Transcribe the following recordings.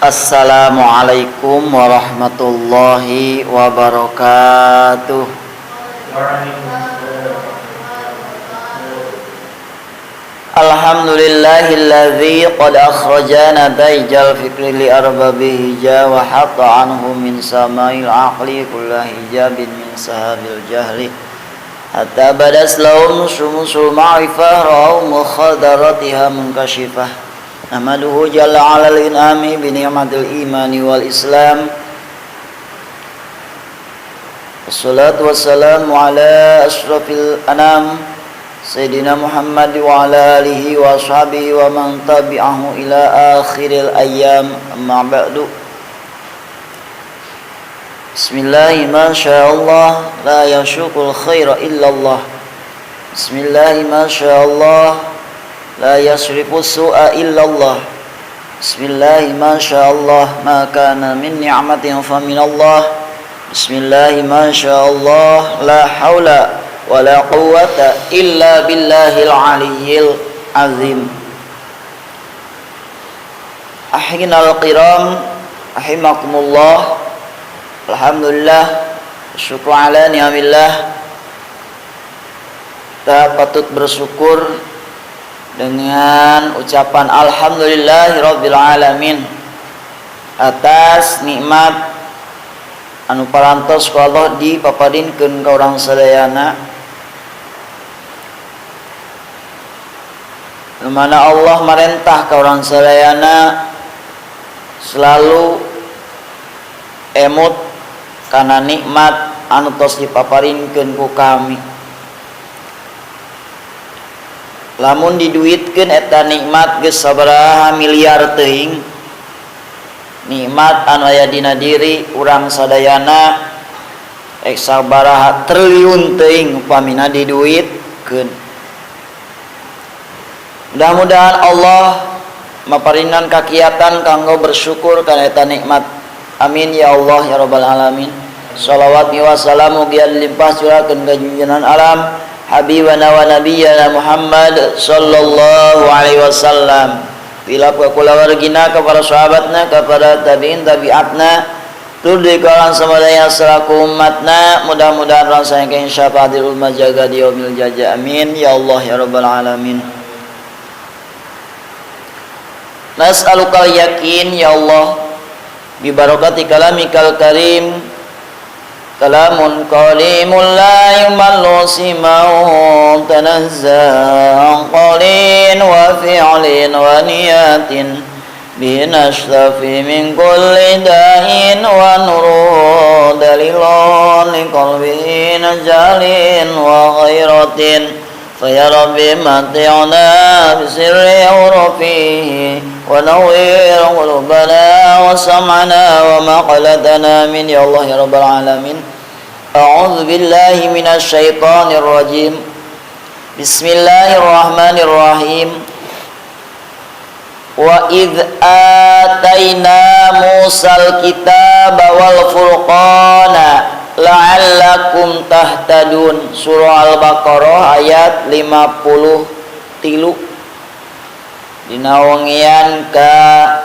Assalamualaikum warahmatullahi wabarakatuh. Alhamdulillahilladzi qad akhrajana daijal fikri li arbabi hija wa hatta anhu min samail aqli kulla hijabin min sahabil jahli hatta badas lahum sumusul ma'rifah ra'au mukhadaratiha munkashifah. Nahmaduhu jalla 'alal in'ami bi ni'matil imani wal islam. Wassalatu wassalamu ala asyrafil anam Sayyidina Muhammad wa ala alihi wa ashabihi wa man tabi'ahu ila akhiril ayyam. Amma ba'du. Bismillah ma sya'allah la yashuqul khaira illallah. Bismillah ma sya'allah la yasrifu su'a illallah. Bismillah ma sya'allah ma kana min ni'matin fa min Allah. Bismillah ma sya'allah la haula wa la quwwata illa billahil aliyyil azim. Ahinal qiram rahimakumullah. Alhamdulillah, syukur ala ni'amillah. Kita patut bersyukur dengan ucapan alhamdulillahirabbil alamin atas nikmat anu parantos ku Allah dipapadinkeun ka urang sadayana, nu mana Allah marentah ka urang sadayana selalu emut kana nikmat anu tos dipaparinkeun ku kami. Lamun diduitkeun eta nikmat geus sabaraha miliar teuing nikmat anu aya dina diri urang sadayana, ek sabaraha triliun teuing upamina diduitkeun. Mudah-mudahan Allah maparinan kakiatan kanggo bersyukur kana eta nikmat. Amin ya Allah ya rabbal alamin. Salawat wa salam mugi limpah curahkeun ka junjungan alam habibana wa nabiyyana Muhammad sallallahu alaihi wasallam, tilap ka kulawargina, ka para sahabatna, ka para tabi'in tabi'atna, tur di kalangan samadaya selaku umatna. Mudah-mudahan rasanya syafaatil ummah jaga di yaumil jaza. Amin ya Allah ya rabbal alamin. Nas'alukal yakin ya Allah bi barakati kalamikal karim, kalamun qalimun la yumallu simau tanazza'an qalin wa fi'lin wa niyatin binashtafi min kulli da'in wa nuru dalilun liqalbi najalin wa ghairatin. Fa ya rabbi mati'na bisirri hurufihi wa nawwir qulubana wa sam'ana wa maqlatana min ya Allah ya rabbal alamin. A'udzu billahi minasy syaithanir rajim. Bismillahirrahmanirrahim. Wa idz ataina Musal kitaba wal furqana la'allakum tahtadun. Surah Al-Baqarah ayat 53. Dina wengian ka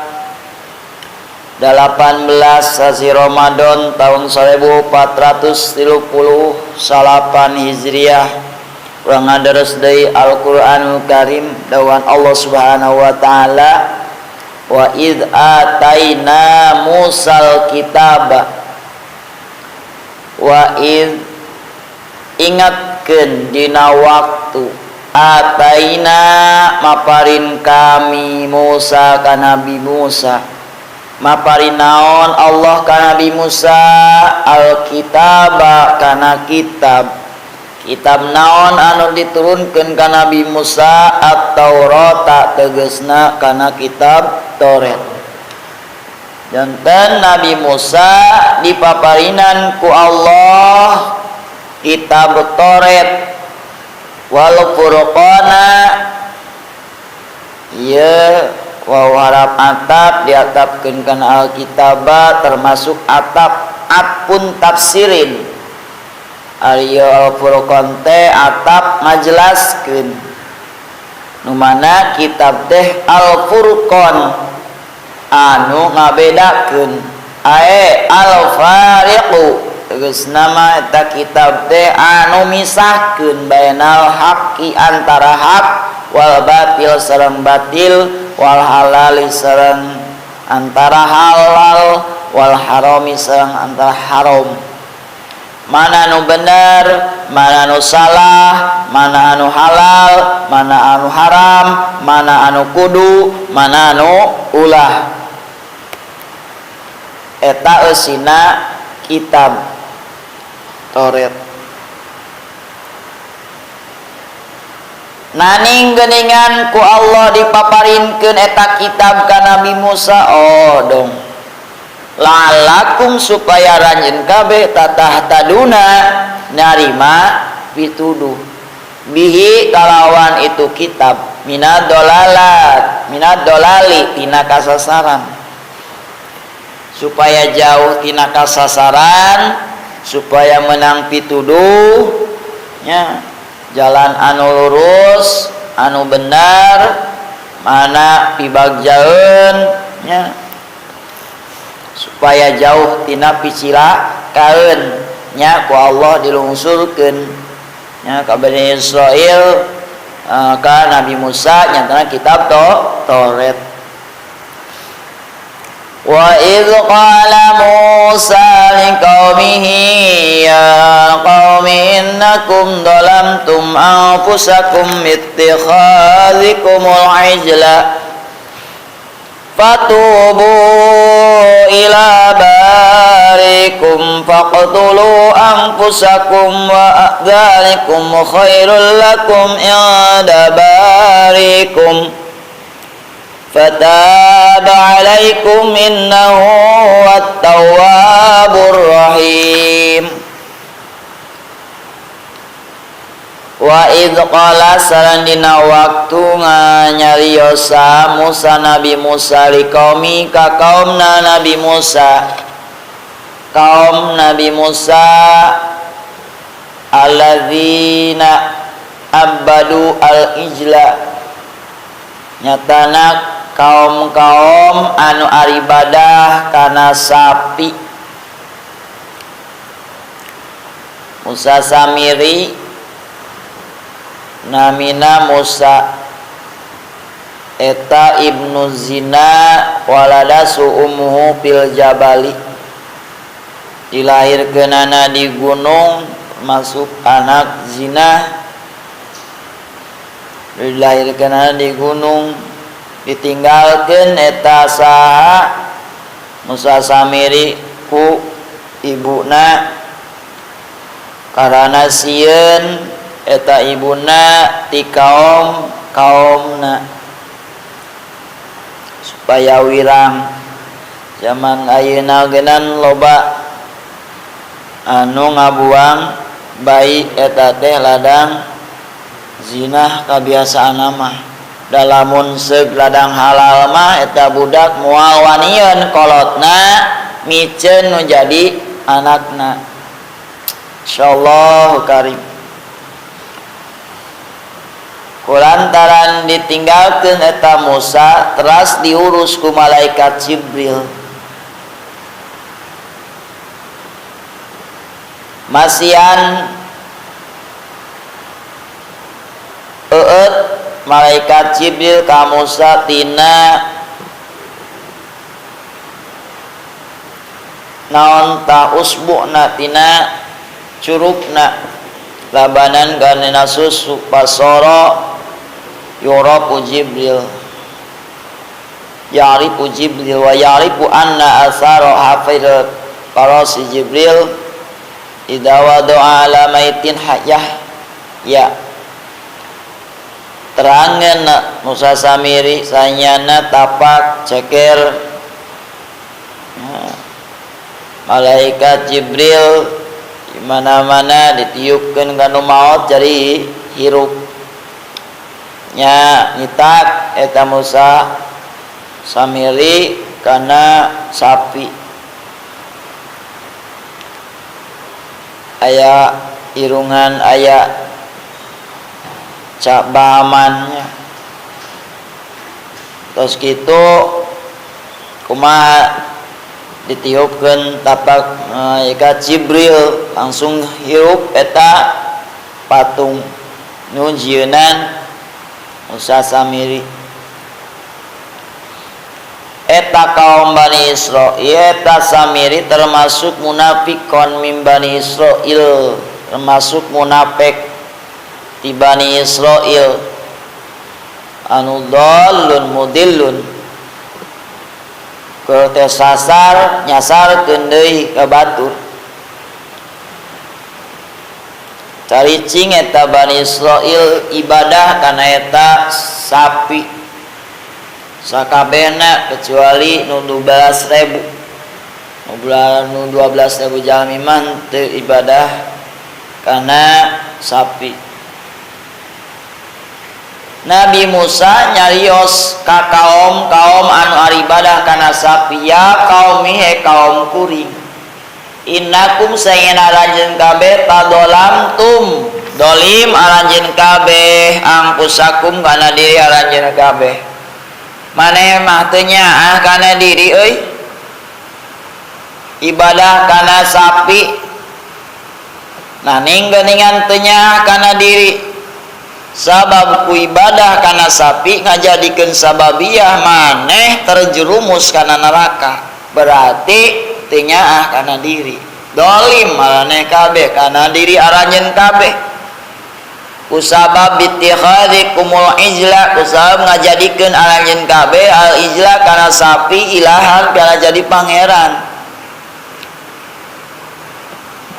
18 sasi Ramadan tahun 1439 Hijriah, urang ngadares deui Al-Qur'anul Karim dawan Allah Subhanahu wa taala, wa idz ataina Musal kitaba. Wa idz ingatkeun dina waktu ataina maparin kami Musa ka Nabi Musa, maparin naon Allah ka Nabi Musa, alkitaba kana kitab. Kitab naon anu diturunkeun ka Nabi Musa? At-Taurata, tegasna kana kitab Taurat. Janten Nabi Musa dipaparinan ku Allah kitab Taurat wal Furqana Ieu waw harap atap diatapkeun kana Alkitab termasuk atap atpun tafsirin. Ari ieu Al-Furqan teh atap ngajelaskeun nu mana kitab teh Al-Furqan anu ngabedakeun ae al-fariqu tegas nama eta kitab teh anu misahkeun bainal haqqi antara hak wal batil sareng batil wal halali sareng antara halal wal harami sareng antara haram. Mana anu bener, mana anu salah, mana anu halal, mana anu haram, mana anu kudu, mana anu ulah. Eta eusina kitab Taurat. Naning geuningan ku Allah dipaparinkeun eta kitab ka Nabi Musa, oh dong. Lalakum supaya ranjeun kabeh tatah taduna narima pituduh bihi kalawan itu kitab minad dolalat minad dolali tina kasasaran, supaya jauh tina kasasaran, supaya menang pituduh nya jalan anu lurus anu benar mana pibagjaeun nya, supaya jauh tina picilakaeun nya ku Allah dilungsurkeun nya ka Bani Israil ka Nabi Musa nyatana kitab Taurat. Wa idz qala Musa liqaumihi ya qaumi innakum dhalamtum anfusakum ittikhadhikumul ijla fatubu ila barikum faqtulu anfusakum wa dzalikum khairul lakum inda barikum fataba alaikum innahu wat-tawwabur rahim. Wa idz qala sareng dina waktu nganyariosa Musa Nabi Musa liqaumi ka kaumna Nabi Musa, kaum Nabi Musa alladzina abadu al-ijla nyatana kaum-kaum anu aribadah kana sapi. Musa Samiri namina Musa eta ibnu zina walada su'umuhu fil jabali, dilahirkeunana di gunung masuk anak zina, dilahirkeunana di gunung ditinggalkeun eta saha Musa Samiri ku ibuna karana sieun eta ibuna ti kaum kaumna supaya wirang. Zaman ayeuna geunan loba anu ngabuang bayi eta teh ladang zinah kabiasaan mah. Dalamun seug ladang halal mah eta budak moal wanieun kolotna miceun nu jadi anakna. Insyaallah karim. Kulantaran ditinggalkeun eta Musa teras diurus ku malaikat Jibril. Masian eueut malaikat Jibril ka Musa tina naon ta usbuna tina curugna labanan kana susu pasoro yurapu Jibril ya'rifu Jibril wa ya'rifu anna athara hafil parasi Jibril idza wada'a ala maitin hayyah. Ya terangan Musa Samiri sanyana tapak ceker malaikat Jibril di mana-mana ditiupkeun kana maot jadi hirup. Nya nyitak eta Musa Samiri kana sapi. Aya irungan aya cabamannya. Tos kitu kumaha ditiupkeun tapak malaikat Jibril langsung hirup eta patung nu jieunan Musa Samiri. Eta kaum Bani Israil eta Samiri termasuk munafikon min Bani Israil, termasuk munafik ti Bani Israil anu dallun mudillun keur teh sasar nyasarkeun deui ka batur. Caricing eta Bani Israil ibadah kana eta sapi sakabehna kecuali nu 12.000. Nu 12.000 jalmi mah teu ibadah kana sapi. Nabi Musa nyarios ka kaum-kaum anu aribadah kana sapi, ya kaumi he kaum kuring, innakum saengena aranjeun kabeh tadolamtum dolim aranjeun kabeh angpusakum kana diri aranjeun kabeh. Maneh mah teu nyaah kana diri euy, ibadah kana sapi naning geuningan teu nyaah kana diri. Sabab ku ibadah kana sapi ngajadikeun sababiah maneh terjerumus kana neraka, berarti teu nyaah kana diri. Dolim maraneh kabeh kana diri aranjeun kabeh. Kusabab bittikhadikumul ijla, kusabab ngajadikeun aranjeun kabeh al ijla kana sapi ilahan kana jadi pangeran.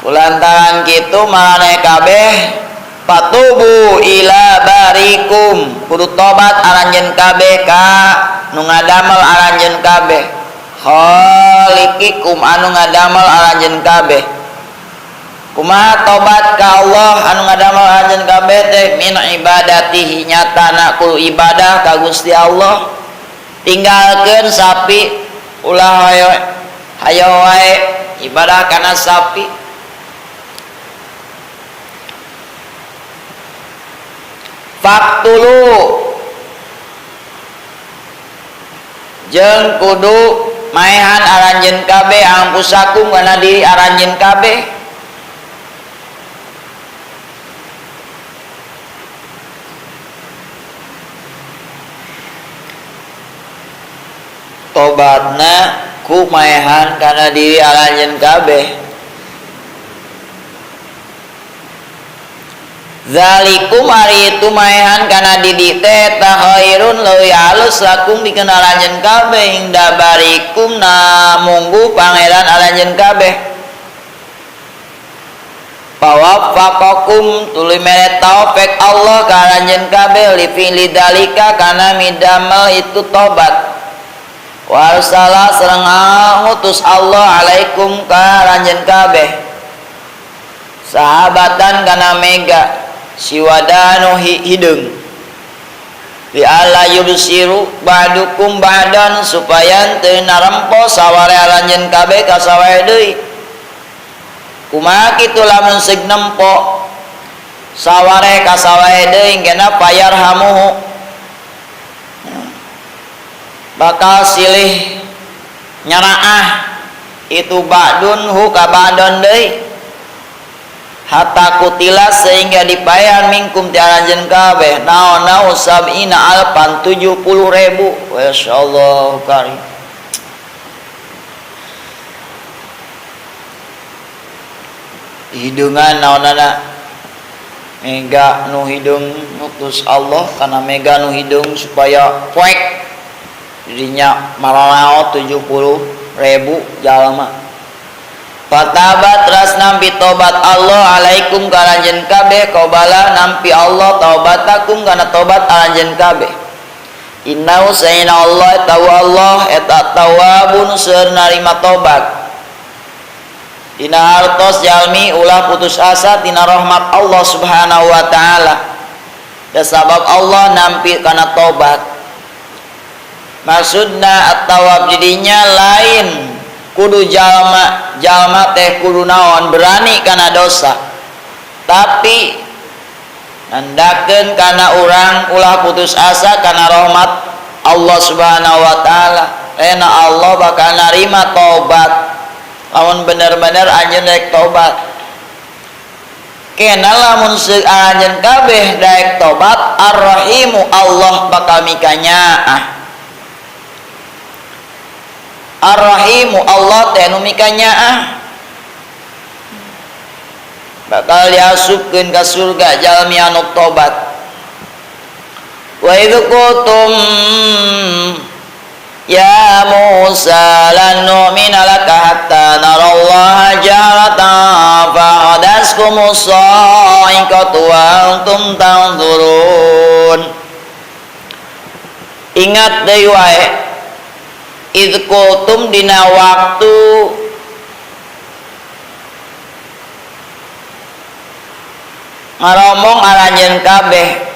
Kulantaran kitu maraneh kabeh patubu ila barikum, kudu tobat aranjeun kabeh ka nu ngadamel aranjeun kabeh, khaliqikum anu ngadamel aranjeun kabeh. Kumaha tobat ka Allah anu ngadamel aranjeun kabeh teh min ibadatihi, nyatana ku ibadah ka Gusti Allah. Tinggalkeun sapi ulah hayo wae ibadah kana sapi. Faktulu jeung kudu maehan aranjeun kabeh angpusakum kana diri aranjeun kabeh. Tobatna ku maehan kana diri aranjeun kabeh. Zalikum ari itu maehan kana didi teh eta khairun leuwih alus lakum pikeun aranjeun kabeh inda barikum na munggu pangeran aranjeun kabeh. Pawaffaqakum tuluy mere taufik Allah ka aranjeun kabeh li fi'li dalika kana midamel itu tobat. Wa arsala sareng ngutus Allah alaikum ka aranjeun kabeh sahabatan kana mega siwadanu hideung li alla yubsiru ba'dukum ba'dan supaya teu narempo saware aranjeun kabeh ka saware deui. Kumaha kitu lamun seug nempo saware ka saware deui engkena payarhamuhu bakal silih nyaraah itu ba'dun hu ka ba'don deui hatta kutila sehingga dipaehan minkum ti aranjeun kabeh naon-naon sab'ina alpan 70.000. Masyaallah karim. Hidungan naonana mega nu hidung ngutus Allah kana mega nu hidung supaya poek dirinya maralaot 70.000 jalma. Fatabat ras nampi tobat Allah alaikum ka aranjeun kabeh qabala nampi Allah taubatakum kana tobat aranjeun kabeh. Innahu sayyidina Allah tahu Allah eta tawabun seur narima tobat. Dina hartos jalmi ulah putus asa tina rahmat Allah Subhanahu wa taala. Da sabab Allah nampi kana tobat. Maksudna at-tawwab didinya lain kudu jalma, jalma teh kudu naon berani kana dosa. Tapi nandakeun kana urang ulah putus asa kana rahmat Allah Subhanahu wa taala. Ena Allah bakal narima tobat. Lamun bener-bener anjeun rek tobat. Kena lamun anjeun kabeh daek tobat, Ar-Rahimu Allah bakal mikanyaah. Ar-Rahimu Allah teh nu mikanyaah. Bakal diasupkeun ka surga jalmi anu tobat. Wa idz qultum ya Musa lan nu'mina laka hatta narallaha jahratan fa'adaskumus sa'iqatu wa antum tanzurun. Ingat deui wae idz qultum dina waktu ngaromong aranjeun kabeh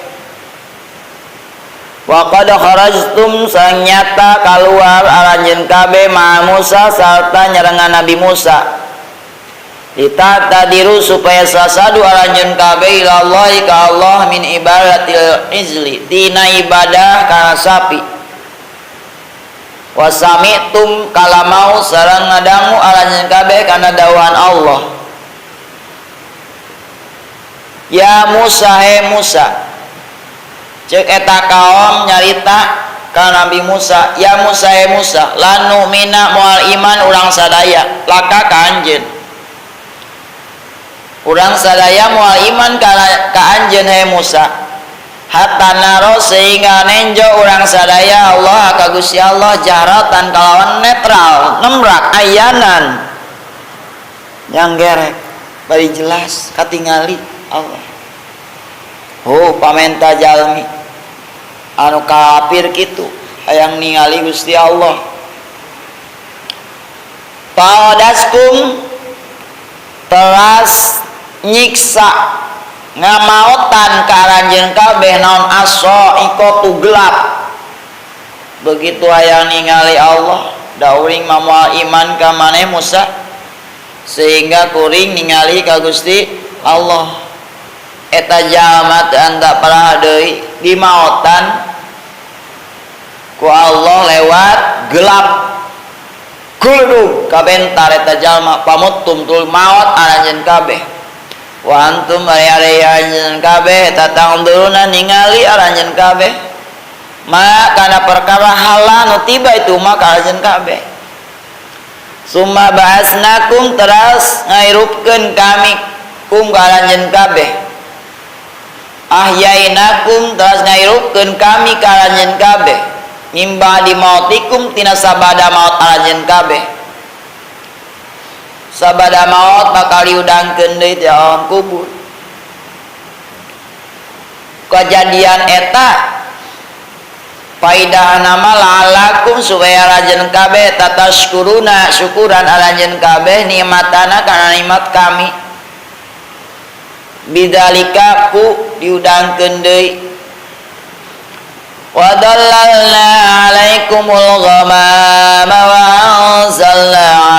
wa qad kharajtum sanyata kaluar aranjeun kabeh ma Musa sarta nyarengan Nabi Musa ditatadiru supaya sasadu aranjeun kabeh ilallahi ka Allah min ibadatil izli tina ibadah kana sapi wa sami'tum kalamau sareng ngadangu aranjeun kabeh kana dawuhan Allah. Ya Musa, he Musa, cek eta kaum nyarita ka Nabi Musa, ya Musa, he Musa, lan nu'mina moal iman urang sadaya laka ka anjeun. Urang sadaya moal iman ka anjeun he Musa. Hatta naro sehingga nenjo urang sadaya Allah ka Gusti Allah jahratan kalawan netral, nemrak ayanan. Yang gerek bari jelas katingali Allah. Oh pamenta jalmi anu kafir kitu hayang ningali Gusti Allah. Paodaskum teras nyiksa ngamaotan ka aranjeun kabeh naon aso ikotu gelap. Begitu hayang ningali Allah da uring mah moal iman ka maneh Musa sehingga kuring ningali ka Gusti Allah. Eta jalma teh anda parah deui dimaotan ku Allah lewat gelap guludug kabentar eta jalma pamuttum tul maot aranjeun kabeh wa antum ari anjeun kabeh eta tangduruna ningali aranjeun kabeh ma kana perkara hala nu tiba itu mah ka aranjeun kabeh summa ba'asnakum teras ngairupkeun kami kum ka aranjeun kabeh ahyainakum teras ngairupkeun kami ka aranjeun kabeh mimba di mautikum tina sabada maot aranjeun kabeh sabada maot bakal diudangkeun deui ti alam kubur. Kejadian eta paidahna mah la'alakum supaya aranjeun kabeh tatashkuruna syukuran aranjeun kabeh nikmatana kana nikmat kami bidzalika ku diudangkeun deui. Wa dallalna alaikumul ghamama wa anzalna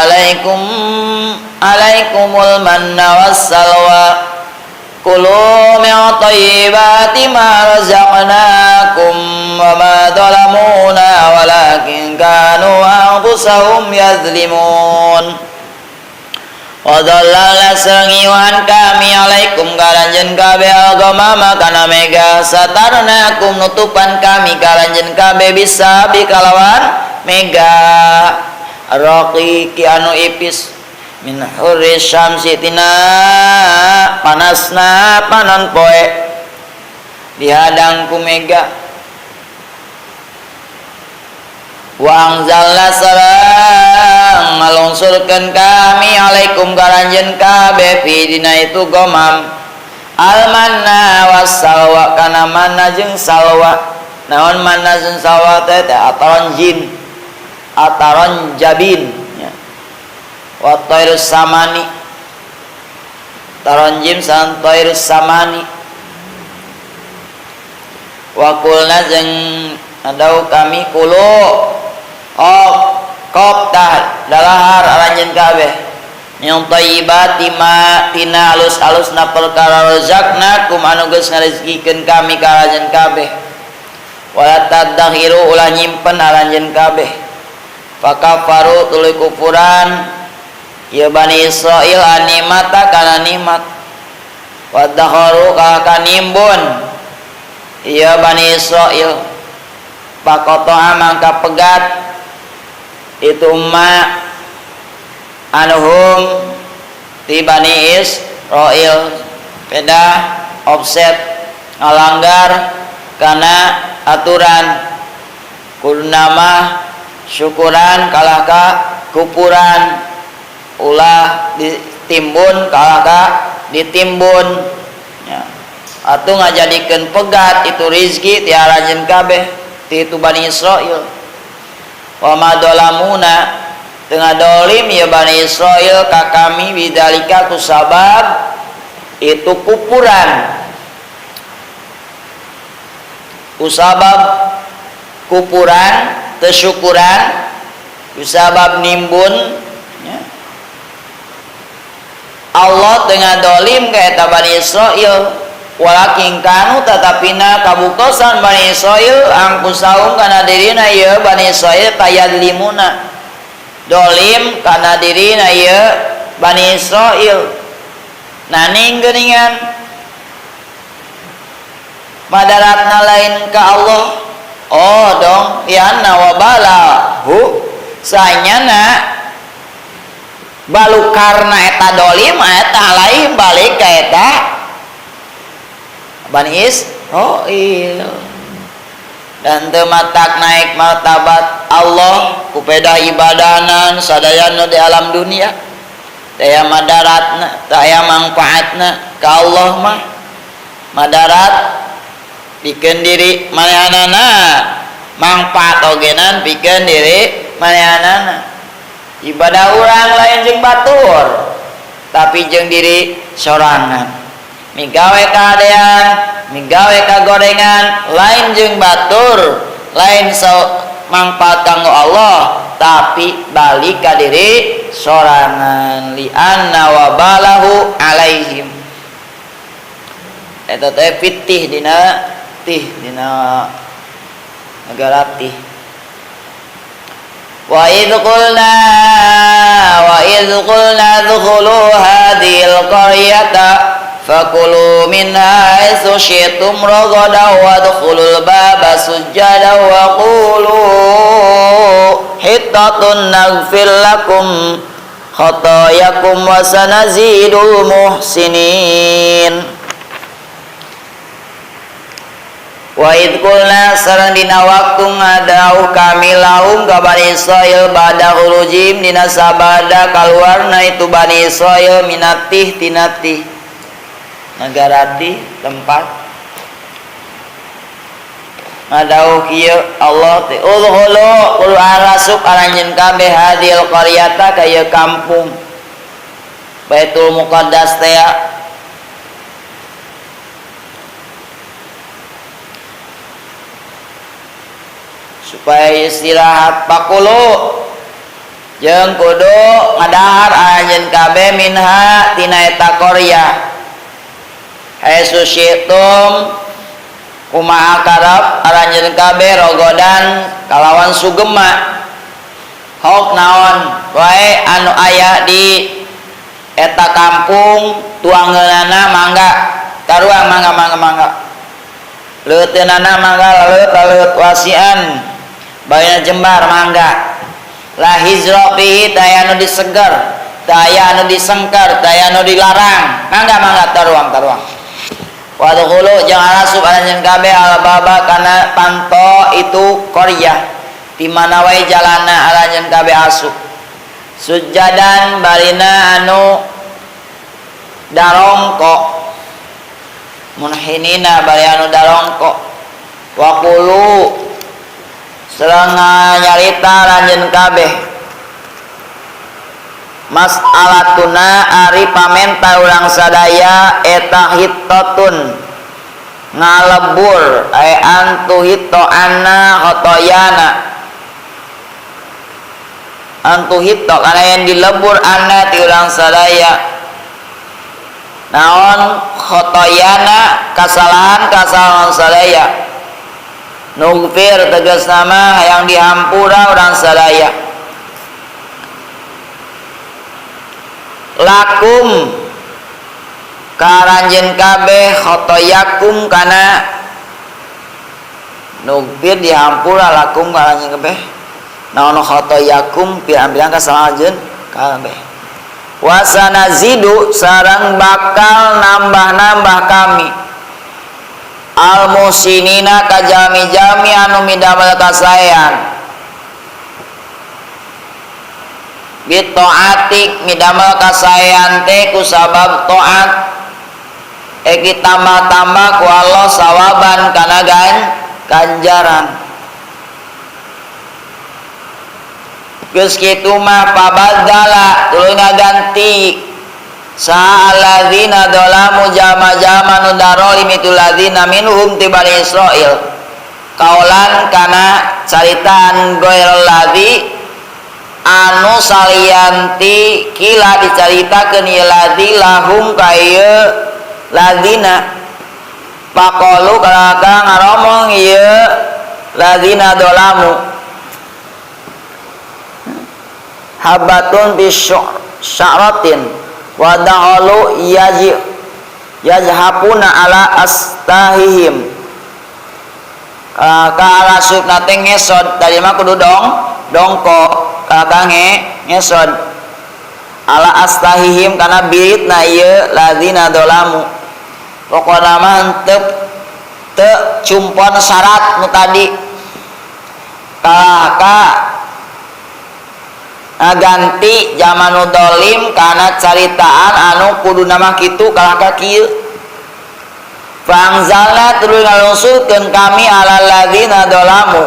alaikumul manna wassalwa kulu min thayyibati ma razaqnakum wa ma zalamuna walakin kanu anfusahum yazlimun. Wa dhallalna sarangiwan kami alaikum karanjeun kabeh al-ghamama kana mega satarnakum nutupan kami karanjeun kabeh bisa bikalawan mega raqiqi anu ipis min hurri syamsi tina panasna panon poe dihadang ku mega. Wa anzalna sareng ngalungsurkeun kami alaikum karanjeun kabeh fi dina itu gomam almanna wassalwa kana manna jeung salwa. Naon manna jeung salwa teh ataron jin ataron jabin ya. Wa tairus samani taron jin san tairus samani. Wa qulna jeung adau kami kulu ok kop tah dalahar aranjeun kabeh min thayyibati ma tina alus-alusna perkara razaqnakum anu geus ngarezekikeun kami ka aranjeun kabeh wala tadakhiru ulah nyimpen aranjeun kabeh fakafaru tuluy kufuran ieu Bani Israil animata kana nikmat wadakharu ka nimbun ieu Bani Israil pakotoa mangka pegat itu ma anuhum ti Bani Israil pedah offset ngalanggar kana aturan kuduna mah syukuran kalah ka kupuran ulah ditimbun kalah ka ditimbun ya. Atuh ngajadikeun pegat itu rizki ti aranjeun kabeh ti itu Bani Israil wa ma dolamuna teu ngadolim ieu Bani Israil ka kami bidzalika kusabab itu kupuran kusabab kupuran tesyukuran kusabab nimbun ya. Allah teu ngadolim ka eta Bani Israil walakin kanu tatapina kabuktosan Bani Israil angkusahum kana dirina ieu Bani Israil tayadlimuna dolim kana dirina ieu Bani Israil naning geuningan madaratna lain ka Allah oh dong lianna wa balahu sanyana balukarna eta dolim eta lain balik ka eta Bani Israil dan teu matak naik martabat Allah ku pedah ibadahna sadayana di alam dunia daya madaratna daya mangfaatna ka Allah mah madarat pikeun diri manehanana mangfaat ogenan pikeun diri manehanana ibadah urang lain jeung batur tapi jeung diri sorangan migawe kahadean migawe kagorengan lain jeung batur lain so mangfaat kanggo Allah tapi balik ka diri sorangan li anna wa balahu alaihim eta teh fitih dina tih dina negara tih wa idz qulna dkhulu hadhil qaryata fakulu minha haitsu syi'tum ragadan wadkhulul baba sujjadan wa qulu hittatun naghfir lakum khatayakum wa sanazidul muhsinin. Wa idz qulna sareng dina waktu ngadauh kami lahum ka Bani Israil ba'da khurujim dina sabada kaluarna itu Bani Israil minatih tinatih negara ti tempat ngadauh kieu Allah teh udkhulu qul arasuk aranjeun kabeh hadil qaryata ka ieu kampung Baitul Muqaddas teh supaya istirahat pakulu jeung kudu ngadahar anjeun kabeh minha tina eta qaryah haitsu syi'tum kumaha karep aranjeun kabeh rogodan kalawan sugema hok naon wae anu aya di eta kampung tuangeunana mangga taruang mangga mangga mangga leuteunana mangga laleut-laleut wasian bayana jembar mangga la hizra fihi taya anu diseger taya anu disengker taya anu dilarang mangga mangga taruang taruang wadkhulu jeung arasup anjeun kabeh al baba kana panto itu qaryah di mana wae jalana aranjeun kabeh asup sujadan barina anu darongko munhinina bari anu darongko waqulu sareng nyarita aranjeun kabeh mas'alatuna ari pamenta urang sadaya eta hittatun Ngalebur ay antuhito anna khotoyana antuhito kana yang dilebur anna ti urang sadaya naon khotoyana kasalahan-kasalahan sadaya nugfir tegas nama yang dihampura urang sadaya lakum karanjeun kabeh khotoyakum kana nugfir dihampura lakum karanjeun kabeh naon khotoyakum pirang-pirang kasalahan anjeun kabeh wasanazidu sareng bakal nambah-nambah kami al-musinina ka jami-jami anu midamel kasaean bitoatik midamel kasaean teh kusabab taat eki tambah-tambah ku Allah sawaban kana ganjaran geus kitu mah pabadala tuluy ngaganti sa'alladzina dzalamu jama-jama nu darolim itu ladzina minhum ti Bani Israil kaulan kana caritaan ghairul ladzi anu salianti kila dicaritakeun ieu ladzi lahum ka ieu ladzina paqalu kalaka ngaromong ieu ladzina dzalamu habatun bi sya'ratin wa da'alu yajhapuna ala astahihim ka ala subna teh ngesod tadi mah kudu dongko ka ngesod ala astahihim kana biritna ieu ladzina dzalamu pokona mah henteu teu cumpon syarat nu tadi ka ganti zaman nu dolim kana caritaan anu kudu nama kitu kalah ka kieu fangzalna tuluy ngalungsurkeun kami ala ladzina dzalamu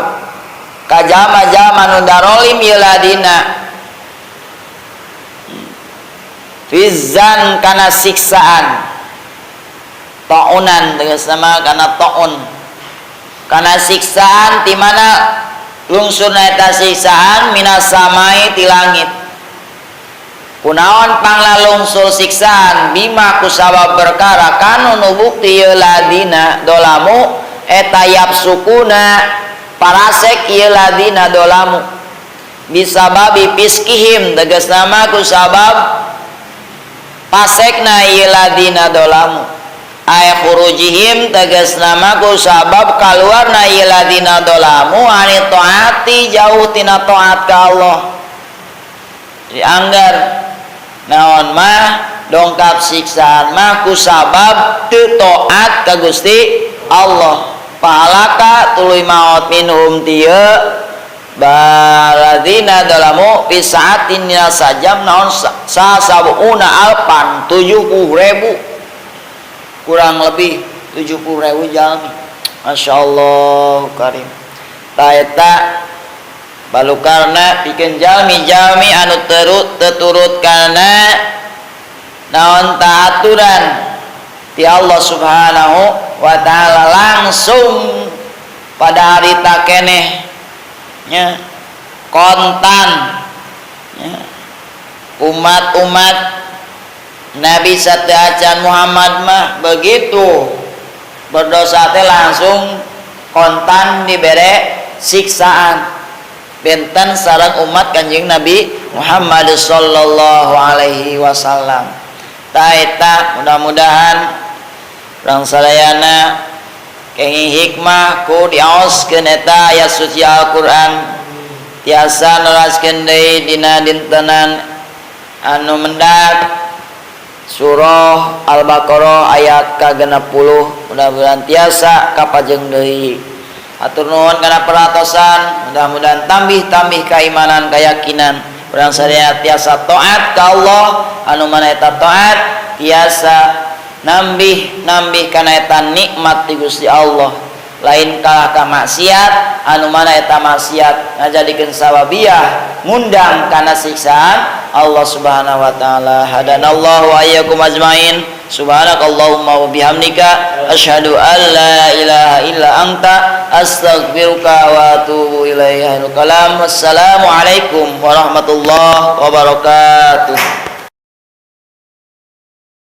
ka jama-jama nu darolim ieu ladina fizzan kana siksaan taunan tegas nama kana taun kana siksaan di mana lungsurna eta siksaan minas samai ti langit kunaon panglalungsur siksaan bima kusabab perkara kanu nu bukti ieu ladina dolamu eta yapsukuna parasek ieu ladina dolamu bisababi fiskihim tegasna mah kusabab pasekna ieu ladina dolamu ay khurujihim tegasna mah kusabab kaluarna ieu ladina dolamu ani taati jauh tina taat ka Allah. Dianggar naon mah dongkap siksaan mah kusabab teu taat ka Gusti Allah. Pahalaka tuluy maot minhum tieu baladina dolamu fi saatin sajam naon sasabuna alpan 70,000 kurang lebih 70,000 jalmi. Masya Allah karim. Ta eta balukarna pikeun jalmi-jalmi anu teturut kana naon taaturan ti Allah Subhanahu wa taala langsung pada harita keneh nya kontan nya umat-umat Nabi sateuacan Muhammad mah begitu berdosa teh langsung kontan dibere siksaan benten sareng umat Kanjeng Nabi Muhammad sallallahu alaihi wasallam. Ta eta mudah-mudahan urang sadayana kenging hikmah ku diaoskeun eta ayat suci Al-Qur'an tiasa neraskeun deui dina dintenan anu mendak surah Al-Baqarah ayat ka-60 mudah-mudahan tiasa kapajeng deui. Atur nuhun kana perhatosan, mudah-mudahan tambih-tambih keimanan keyakinan urang sadaya tiasa taat ka Allah anu mana eta taat tiasa nambih-nambih kana eta nikmat ti Gusti Allah. Lain kalah ka maksiat anu mana eta maksiat ngajadikeun sababiah ngundang kana siksaan Allah Subhanahu wa taala. Hadanallahu wa iyyakum ajmain. Subhanakallahumma wa bihamdika asyhadu an la ilaha illa anta astaghfiruka wa atubu ilaik. Kalam. Wassalamualaikum warahmatullahi wabarakatuh.